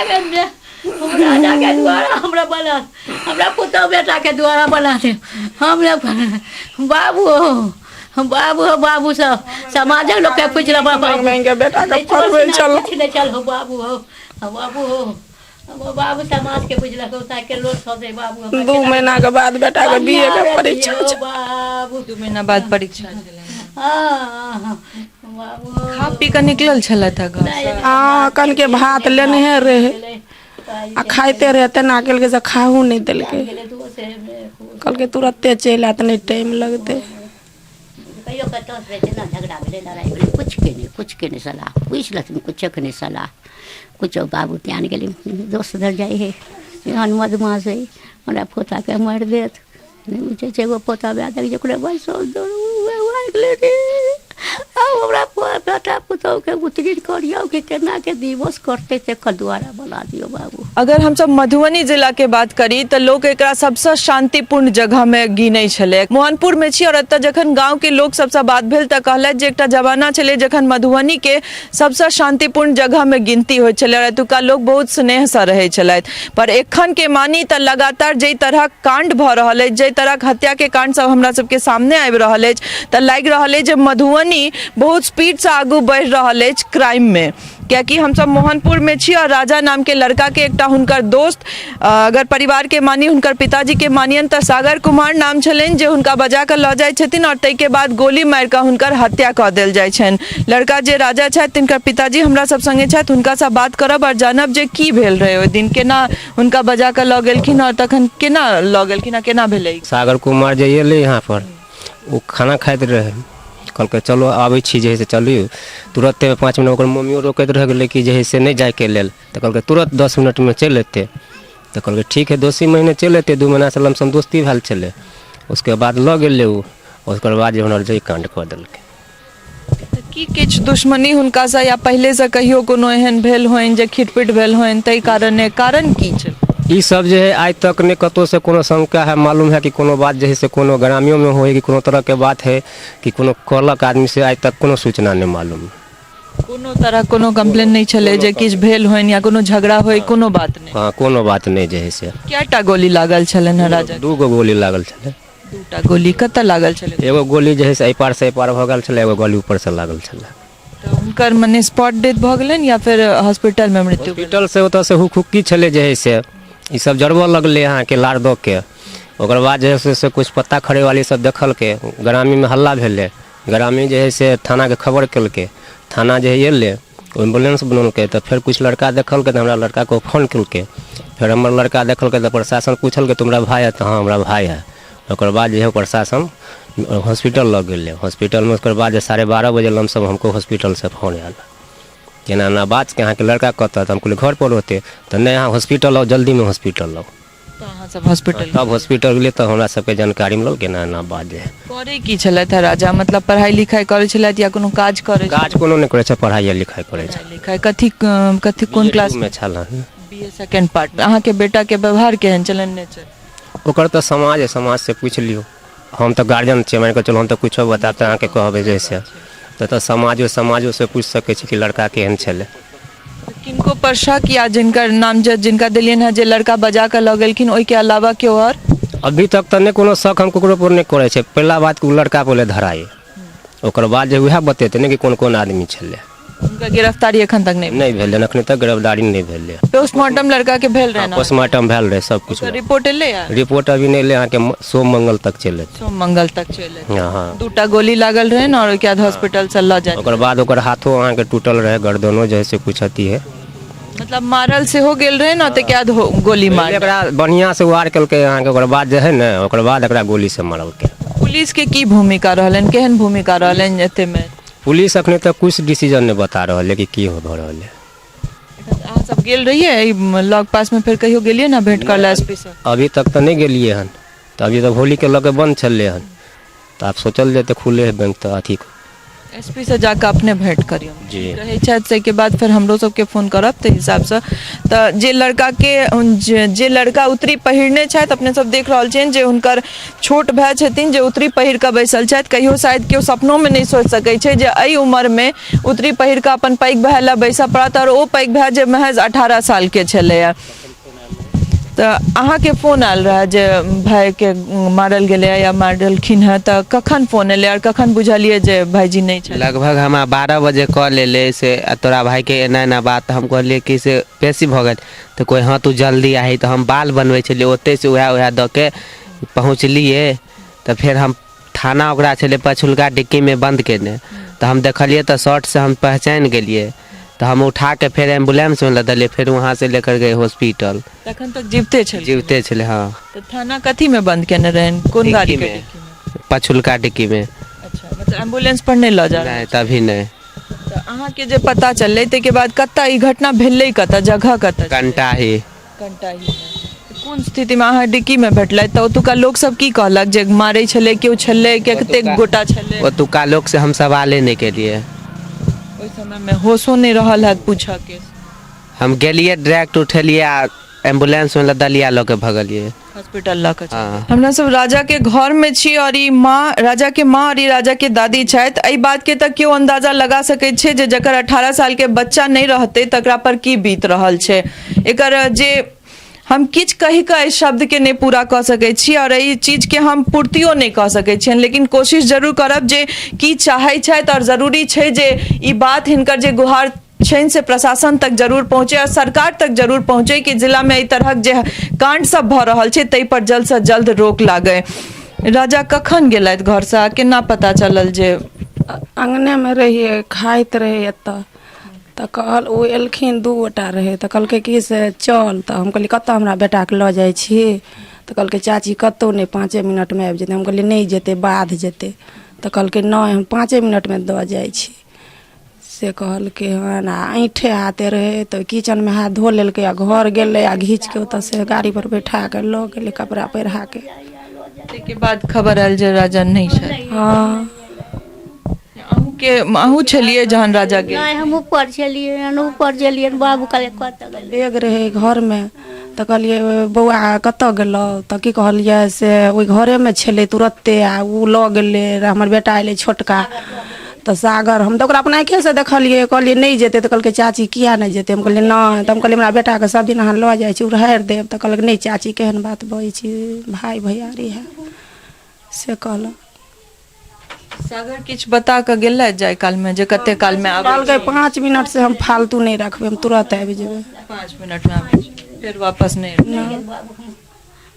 राजा के द्वारा हमरा बना, हमरा पुतहु बेटा के द्वारा बना दे। हमरा बाबू हो, बाबू हो, बाबू सब समाजक लोक के पूछ लेबै। मांगि मांगि के बेटा के पढ़बै छलहुँ। नहि चल हो बाबू हो, बाबू हो, बाबू समाज के बुझलक के लोक सब बाबू। 2 महीना के बाद बेटा के बीए के परीक्षा छै। बाबू 2 महीना बाद परीक्षा छलै। हँ, बाबू। खा पी कऽ निकलल छलथि घर सँ? हँ, कनके भात लेनहे रहै आ खाइते रहै, तेना केलकै से खाहू नहि देलकै। कहलकै तुरत्ते चलि आयत, नहि टाइम लगतै। कहियो कतौ से जेना झगड़ा भेलै, लड़ाइ भेलै, किछुके नहि, किछुके नहि सलाह पूछि लेथिन, किछोके नहि सलाह कुछो। बाबू त्यान गेली दोस्त धर जाइ हइ, एहन मदमाश हइ, हमरा पोताके मारि देत। नहि बुझै छै, एगो पोता भए देलक ओकरे बस गेलै रे। आब हमरा बेटा पुतहुके उत्तीर्ण करियौ कि केनाके दिवस करतै, तकर द्वारा बना दियौ बाबू। अगर हमसब मधुबनी जिला के बात करी तऽ लोक एकरा सबसँ शांतिपूर्ण जगह में गिनै छलै। मोहनपुर में छी और एतऽ जखन गांव के लोक सबसँ बात भेल तऽ कहलथि जे एकटा जमाना छलै जखन मधुबनी के सबसँ शांतिपूर्ण जगह में गिनती होइत छलै और एतुका लोक बहुत स्नेहसँ रहै छलथि। पर एखन के मानी तऽ लगातार जाहि तरहक कांड भऽ रहल अछि, जाहि तरहक हत्या के कांड सब हमरा सबके सामने आबि रहल अछि, तऽ लागि रहल अछि जे मधुबनी बहुत स्पीडसँ आगू बढ़ि रहल अछि क्राइम में। कियाकि हमसब मोहनपुर में छी और राजा नाम के लड़का के एकटा हुनकर दोस्त, अगर परिवार के मानी, हुनकर पिताजी के मानियन तऽ सागर कुमार नाम छलनि, जे हुनका बजा कऽ लऽ जाइ छथिन और ताहिके बाद गोली मारि कऽ हुनकर हत्या कऽ देल जाइ छनि। लड़का जे राजा छथि तिनकर पिताजी हमरा सब संगे छथि, हुनकासँ बात करब और जानब जे की भेल रहै ओहि दिन, केना हुनका बजा कऽ लऽ गेलखिन और तखन केना लऽ गेलखिन आ केना भेलै। सागर कुमार जे एलै यहाँ पर, ओ खाना खाइत रहै, कहलकै चलो आबै छी, जे हइ से चलियौ तुरन्ते 5 मिनट। ओकर मम्मियो रोकैत रहि गेलै कि जे हइ से नहि जाइके लेल, तऽ कहलकै तुरन्त 10 मिनटमे चलि अयतै। तऽ कहलकै ठीक हइ, दोसरी महीने चलि अयतै। 2 महीनासँ लमसम दोस्ती भेल छलै। उसके बाद लऽ गेलै ओ, ओकर बाद जे हुनकर जे काण्ड कऽ देलकै। तऽ की किछु दुश्मनी हुनकासँ या पहिलेसँ कहियो कोनो एहन भेल होइन जे खिटपिट भेल होइन, ताहि कारणे? कारण की छै ई सब जे है? आइ तक नहि कतहु से कोनो शंका है, मालूम है कि कोनो बात जे है से कोनो ग्रामीणोमे होइ कि कोनो तरहके बात है कि कोनो कहलक आदमी से, आइ तक कोनो सूचना नहि मालूम। कोनो तरह कोनो कंप्लेन नहि छलै जे किछु भेल होइन या कोनो झगड़ा होइ? कोनो बात नहि? हँ, कोनो बात नहि जे है से। कएटा गोली लागल छलनि हेँ राजा? 2 गो गोली लागल छलै। 2टा गोली कतऽ लागल छलै? एगो गोली जे है से एहि पार से एहि पार भऽ गेल छलै, एगो गोली ऊपर से लागल छलै। तऽ हुनकर मने स्पॉट डेथ भऽ गेलनि या फेर हॉस्पिटल मे मृत्यु? हॉस्पिटल से ओतऽ से हुक हुक्की छलै जे है से ई सब जरबऽ लगलै अहाँके लार दऽ के। ओकर बाद जे है से कुछ पत्ता खड़े वाली सब देखलकै, ग्रामीणमे हल्ला भेलै, ग्रामीण जे है से थानाके खबर केलकै, थाना जे है एलै, एम्बुलेंस बनौलकै। तऽ फेर किछु लड़का देखलकै तऽ हमरा लड़काके फोन केलकै। फेर हमर लड़का देखलकै तऽ प्रशासन पुछलकै, तुम्हारा भाई है? तऽ हँ, हमरा भाई है। ओकर बाद जे है प्रशासन हॉस्पिटल लऽ गेलै। हॉस्पिटलमे ओकर बाद जे 12:30 बजे लमसम हमको हॉस्पिटलसँ फोन आयल, एना एना बात कि अहाँके लड़का कतऽ? तऽ हम कहलियै घर पर होतै। तऽ नहि, अहाँ हॉस्पिटल आउ, जल्दीमे हॉस्पिटल आउ। तऽ अहाँ सब हॉस्पिटल? तब हॉस्पिटल गेलियै तऽ हमरा सबके जानकारी मिलल कि एना एना बात जे है। करै की छलथि है राजा? मतलब पढ़ाई लिखाई करै छलथि या कोनो काज करै? काज कोनो नहि करै छै, पढ़ाई लिखाई करै छै। पढ़ाई लिखाई कथी कथी, कोन क्लास में छल? बी ए सेकेंड पार्ट। अहाँके बेटा के व्यवहार केहन छलनि, नेचर? ओकर तऽ समाज है, समाज से पूछि लियौ। हम तऽ गार्जियन छियै, मानि कऽ चलू हम तऽ किछो बतायब तऽ अहाँके कहबै जैसे तऽ समाजो से पूछि सकै छी कि लड़का केहन छलै। किनको पर शक या जिनकर नामजद जिनका देलियनि हँ जे लड़का बजा कऽ लऽ गेलखिन, ओहिके अलावा केओ आओर? अभी तक तऽ नहि कोनो शक हम ककरो पर नहि करै छै। पहिला बात कि ओ लड़का पहिले धराइ, ओकर बाद जे उएह बतेतै ने कि कोन कोन आदमी छलै। हुनकर गिरफ्तारी एखन तक नहि? नहि भेलै, एखन तक गिरफ्तारी नहि भेलै। पोस्टमार्टम लड़का के भेल रहै ने? पोस्टमार्टम भेल रहै, सब किछु। रिपोर्ट एलै? रिपोर्ट अभी नहि एलै, अहाँके सोम मंगल तक चलि एतै। सोम मंगल तक चलि एतै। हँ। 2टा गोली लागल रहै ने और ओहिके बाद हॉस्पिटल से लऽ जाए। ओकर बाद ओकर हाथो अहाँके टूटल रहै, गर्दनो जे है से कुछ अथी है। मतलब मारल सेहो गेल रहै ने, ताहिके बाद गोली मार एकरा बढ़िआँ से वार केलकै अहाँके, ओकर बाद जे है ने ओकर बाद एकरा गोली से मारलकै। पुलिस के की भूमिका रहलनि, केहन भूमिका रहलनि एतेमे? पुलिस अखने तक कुछ डिसीजन नहि बता रहल है कि की भऽ रहल है। अहाँ सब गेल रहियै एहि लग पासमे, फेर कहियो गेलियै ने भेंट करऽ लए एस पी सँ? अभी तक तऽ नहि गेलियै हन, तऽ अभी तऽ होलीके लऽ कऽ बन्द छलै हन, तऽ आब सोचल जेतै खुले है बैंक तऽ अथी। एसपी से जाकऽ अपने भेंट करियौ। जी। कहै छथि ताहिके बाद फेर हमरो सबके फोन करब ताहि हिसाबसँ। तऽ जे लड़काके जे लड़का उतरी पहिरने छथि, अपने सब देख रहल छियनि जे हुनकर छोट भाय छथिन जे उतरी पहिर कऽ बैसल छथि। कहियो शायद केओ सपनोमे नहि सोचि सकै छै जे एहि उमरमे उतरी पहिर कऽ अपन पैघ भाय लए बैसऽ पड़त, आओर ओ पैघ भाय जे महज 18 सालके छलैए। तऽ अहाँके फोन आयल रहए जे भायके मारल गेलैए या मारलखिन हेँ, तऽ कखन फोन एलै आओर कखन बुझलियै जे भायजी नहि छथि? लगभग हमरा 12 बजे कॉल एलै से तोरा भाइके एना एना बात। हम कहलियै कि से बेसी भऽ गेल, तऽ कोइ हँ तू जल्दी आही। तऽ हम बाल बनबै छलियै, ओतहिसँ उएह उएह दऽ के पहुँचलियै। तऽ फेर हम थाना ओकरा छलै पछुलका डिक्कीमे बन्द केने, तऽ हम देखलियै तऽ शर्टसँ हम पहचानि गेलियै। तऽ हम उठाके फेर एम्बुलेंसमे लदलियै, फेर वहाँसँ लेकर गए हॉस्पिटल। तखन तक जीविते छलै? जीविते छलै, हँ। तऽ थाना कथीमे बन्द केने रहनि, कोन गाड़ीके डिक्कीमे? पछुलका डिक्कीमे। अच्छा, मतलब एम्बुलेंस पर नहि लऽ जा? नहि, तभी नहि। तऽ अहाँके जे पता चललै ताहिके बाद कतऽ ई घटना भेलै, कतऽ, जगह कतऽ? कंटाही। कंटाहीमे। कोन स्थितिमे अहाँ डिक्कीमे भेटलै, तऽ ओतुका लोकसब की कहलक जे मारै छलै, केओ छलै, कतेक गोटा छलै? ओतुका लोकसँ हम सवाले नहि केलियै। ओहि समयमे होशो नहि रहल हैत पूछऽके? हम गेलियै, डायरेक्ट उठेलियै आ एम्बुलेंसमे लदलियै, लऽ के भगलियै। हॉस्पिटल लऽ कऽ। हँ। हमरा सब राजा के घर में छी और ई माँ राजा के माँ और ई राजा के दादी छथि। एहि बात के तऽ केओ अंदाजा लगा सकै छै जे जकर 18 साल के बच्चा नहि रहतै तकरा पर की बीत रहल छै। एकर जे हम किछु कहि कऽ एहि शब्द के नहि पूरा कऽ सकै छी और एहि चीज के हम पूर्तियो नहि कऽ सकै छियनि, लेकिन कोशिश जरूर करब जे की चाहै छथि और जरूरी छै जे ई बात हिनकर जे गुहार छनि से प्रशासन तक जरूर पहुँचे और सरकार तक जरूर पहुँचे कि जिलामे एहि तरहक जे कांड सब भऽ रहल छै ताहि पर जल्दसँ जल्द रोक लागै। राजा कखन गेलथि घरसँ आ केना पता चलल जे? अङ्गनेमे रहियै, खाइत रहै एतऽ, तऽ कहल ओ एलखिन, दू गोटा रहै, तऽ कहलकै कि से चल। तऽ हम कहलियै कतऽ हमरा बेटाके लऽ जाइ छी? तऽ कहलकै चाची कतहु नहि, 5 मिनटमे आबि जेतै। हम कहलियै नहि जेतै, बाध जेतै। तऽ कहलकै नहि, हम 5 मिनटमे दऽ जाइ छी, से कहलकै हन। आ ऐँठे हाथे रहै, तऽ किचनमे हाथ धो लेलकै आ घर गेलै आ घीच कऽ ओतऽसँ गाड़ीपर बैठा कऽ लऽ गेलै कपड़ा पहिरा कऽ। ताहिके बाद खबर आयल जे राजा नहि छथि? हँ। अहूँके अहूँ छलियै जहन राजा गेल? नहि, हम ऊपर छलियै हन, ऊपर छलियै। बाबू कहले कतऽ गेलै? बैग रहै घरमे, तऽ कहलियै बौआ कतऽ गेलौ? तऽ की कहलियै से ओहि घरेमे छलै तुरत्ते आ ओ लऽ गेलै। हमर बेटा एलै छोटका तऽ सागर, हम तऽ ओकरा अपना आँखिएसँ देखलियै। कहलियै नहि जेतै, तऽ कहलकै चाची किया नहि जेतै? हम कहलियै नहि। तऽ हम कहलियै हमरा बेटाके सब दिन अहाँ लऽ जाइ छी, उड़ारि देब। तऽ कहलक नहि चाची, केहन बात बजै छी, भाय भैयारी है, से कहलक। सागर किछु बता कऽ गेलै जाय कालमे जे कते कालमे आबै? कहलकै 5 मिनट से हम फालतू नहि रखबै, हम तुरत आबि जेबै। 5 मिनटमे आबै छी, फेर वापस नहि एलै?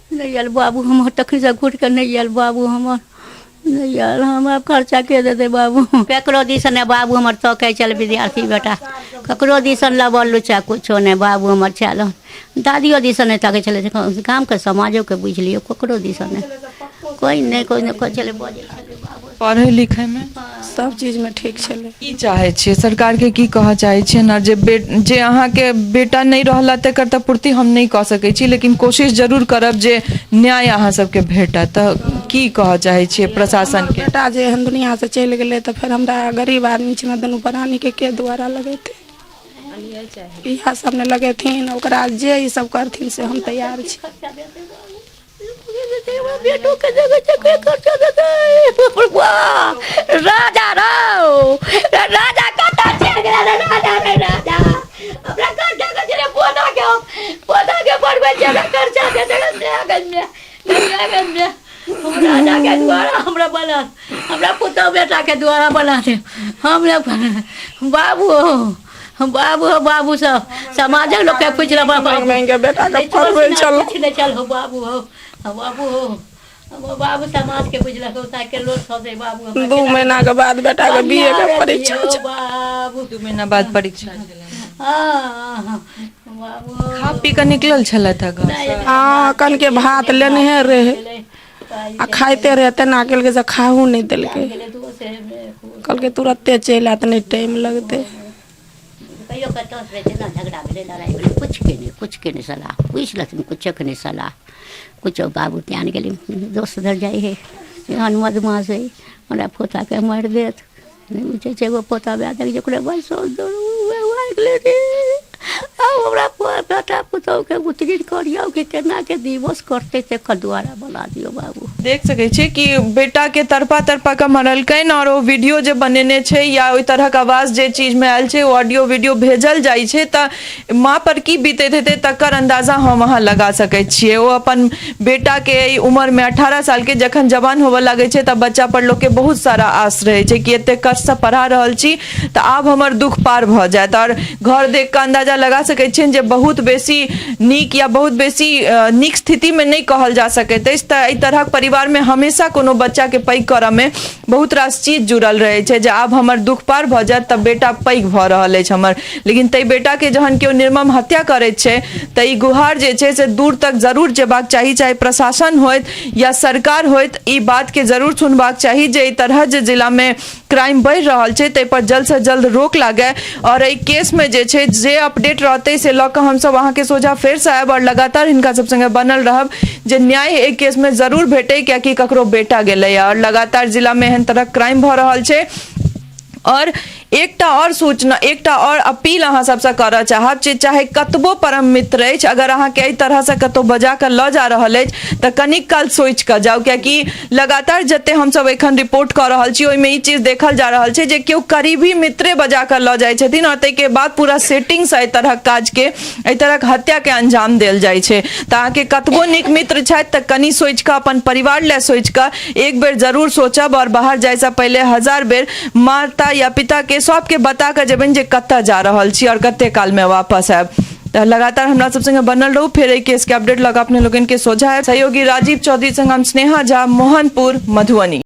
नहि आयल बाबू हमर, तखनसँ घुरि कऽ नहि आयल बाबू हमर, नहि आयल। हमरा खर्चा के देतै बाबू? ककरो दिसन नहि बाबू हमर तकै छल विद्यार्थी बेटा, ककरो दिसन लबल लुचा कुछो नहि बाबू हमर छल। दादियो दिसन नहि तकै छलै, गामके समाजोके बुझि लियौ, ककरो दिसन नहि, कोइ नहि, कोइ नहि, कोइ छलै बजै छलै बाबू। पढ़ै लिखैमे? सब चीजमे ठीक छलै। की चाहै छियै, सरकारके की कहऽ चाहै छियै ने जे बे जे अहाँके बेटा नहि रहला तकर तऽ पूर्ति हम नहि कऽ सकै छी, लेकिन कोशिश जरूर करब जे न्याय अहाँ सबके भेटत, तऽ की कहऽ चाहै छियै प्रशासनके? बेटा जे एहन दुनिआँसँ चलि गेलै तऽ फेर हमरा गरीब आदमी छी, हमरा दुनू प्राणीके के दुआरा लगेतै? इएह सब ने लगेथिन। ओकरा जे ई सब करथिन से हम तैयार छी। बेटो के देखै छै, के खर्चा देतै? राजा रौ राजा, कतऽ चलि गेलै रे राजा? रे राजा, हमरा खर्चा के छलै, पौधा के पौधा के बढ़बै छै, हमरा खर्चा देतै रे माय गै माय, माय गै माय। हम राजा के द्वारा हमरा बना, हमरा पुतहु बेटा के द्वारा बना दे। हमरा बाबू हो, बाबू हो, बाबू सब समाजक लोक के पूछि लेबै। मांगि मांगि के बेटाके पढ़बै छलहुँ। नहि चल हो बाबू हो, बाबू हो, बाबू समाज के बुझलक के लोक सब बाबू। 2 महीनाके बाद बेटाके बी ए के परीक्षा छै। बाबू 2 महीना बाद परीक्षा छलनि। हँ बाबू। खा पी कऽ निकलल छलथि घर? हँ, कनके भात लेनहे रहै आ खाइते रहै, तेना केलकै से खाहू नहि देलकै। कहलकै तुरत्ते चलि आयत, नहि टाइम लगतै। कहियो कतऽ से ने झगड़ा भेलै, लड़ाइ भेलै, किछुके नहि, किछुके नहि सलाह पूछि लेथिन, किछोके नहि सलाह कुछो। बाबू त्यान गेली दोस्त धर जाइ हइ, एहन मदमाश हइ, हमरा पोताके मारि देत। नहि बुझै छै एगो पोता भए देलकै ओकरे बस गेलै रे। आब हमरा बेटा पुतहुके उतरिन करियौ कि केनाके दिवस करतै तकर द्वारा बना दियौ बाबू। देख सकै छियै कि बेटा के तड़पा तड़पा कऽ मरलकनि आओर ओ वीडियो जे बनेने छै या ओहि तरहक आवाज जे चीजमे आयल छै ओ ऑडियो वीडियो भेजल जाइ छै तऽ माँ पर की बीतैत हेतै तकर अन्दाजा हम अहाँ लगा सकै छियै। ओ अपन बेटाके एहि उमरमे 18 सालके जखन जवान होबऽ लागै छै तऽ बच्चा पर लोकके बहुत सारा आस रहै छै कि एतेक कष्टसँ पढ़ा रहल छी तऽ आब हमर दुःख पार भऽ जायत। आओर घर देख कऽ अन्दाजा लगा सकै छियनि जे बहुत बेसी नीक या बहुत बेसी नीक स्थितिमे नहि कहल जा सकैत अछि। तऽ एहि तरहक परिवारमे हमेशा कोनो बच्चाके पैघ करऽमे बहुत रास चीज जुड़ल रहै छै जे आब हमर दुःख पार भऽ जायत तऽ बेटा पैघ भऽ रहल अछि हमर। लेकिन ताहि बेटाके जहन केओ निर्मम हत्या करैत छै तऽ ई गुहार जे छै से दूर तक जरूर जेबाक चाही, चाहे प्रशासन होइत या सरकार होइत, ई बातके जरूर सुनबाक चाही जे एहि तरह जे जिलामे क्राइम बढ़ि रहल छै ताहि पर जल्दसँ जल्द रोक लागै। आओर एहि केसमे जे छै जे अपडेट रहतै से लऽ कऽ हमसभ अहाँके सोझा फेरसँ आयब आओर लगातार हिनका सब सङ्गे बनल रहब जे न्याय एहि केसमे जरूर भेटै, कियाकि ककरो बेटा गेलैए आओर लगातार जिलामे एहन तरहक क्राइम भऽ रहल छै। आओर एकटा आओर सूचना, एकटा आओर अपील अहाँ सबसँ करऽ चाहब जे चाहे कतबो परम मित्र अछि, अगर अहाँके एहि तरहसँ कतहु बजा कऽ लऽ जा रहल अछि तऽ कनिक काल सोचि कऽ जाउ, कियाकि लगातार जते हमसब एखन रिपोर्ट कऽ रहल छी ओहिमे ई चीज देखल जा रहल छै जे केओ करीबी मित्रे बजा कऽ लऽ जाइ छथिन आओर ताहिके बाद पूरा सेटिंगसँ एहि तरहक काजके, एहि तरहक हत्याके अंजाम देल जाइ छै। तऽ अहाँके कतबो नीक मित्र छथि तऽ कनि सोचि कऽ, अपन परिवार लए सोचि कऽ एक बेर जरूर सोचब आओर बाहर जाइसँ पहिले 1000 बेर माता या पिताके सबके बता कऽ जेबनि जे कतऽ जा रहल छी आओर कते कालमे वापस आयब। तऽ लगातार हमरा सब संगे बनल रहू, फेर एहि केसके अपडेट लऽ कऽ अपने लोकनिके सोझा आयब। सहयोगी राजीव चौधरी संग हम स्नेहा झा, मोहनपुर, मधुबनी।